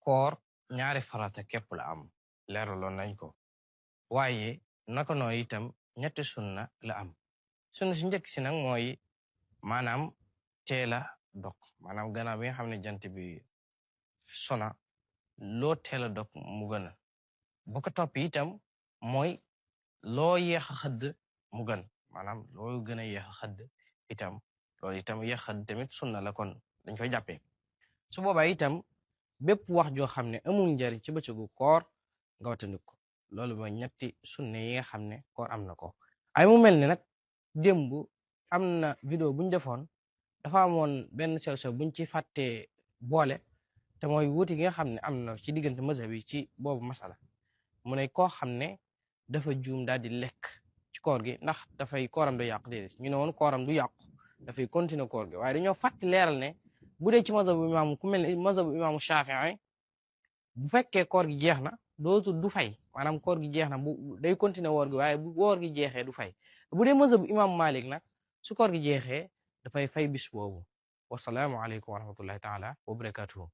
koor ñaari farata képp la am leeraloon nañ ko waaye naka noonu itam ñetti sunna la am sunna si njëkk si nag mooy maanaam teela dog maanaam gannaaw bi nga xam ne jant bi sona loo teela dog mu gën a bu ko topp itam mooy loo yeex a xëdd mu gën maanaam loo gën a yeex a xëdd itam loolu itam yeex a xëdd tamit sunna la kon dañ koy jàppee su boobaa itam bépp wax joo xam ne amul njariñ ci bëccëgu koor nga watandik ko loolu mooy ñetti sunne yi nga xam ne koor am na ko ay mu mel ne nag démb am na vidéo buñ defoon dafa amoon benn sew-sew buñ ci fàttee boole te mooy wuuti gi nga xam ne am na ci diggante mazhab yi ci boobu masala mu ne koo xam ne dafa juum daal di lekk ci koor gi ndax dafay kooram du yàqu déedéet ñu ne woon kooram du yàqu dafay continuer koor gi waaye dañoo fàtti leeral ne bu dee ci mazhabu imaamu ku mel ne mazhabu imaamu Shafii bu fekkee koor gi jeex na du fay maanaam koor gi jeex na bu day continuer woor gi waaye bu woor gi jeexee du fay bu dee mazhabu imaamu Malik nag su koor gi jeexee dafay fay bis boobu wasalaamu aleykum wa rahmatullahi taala wa barakatuhu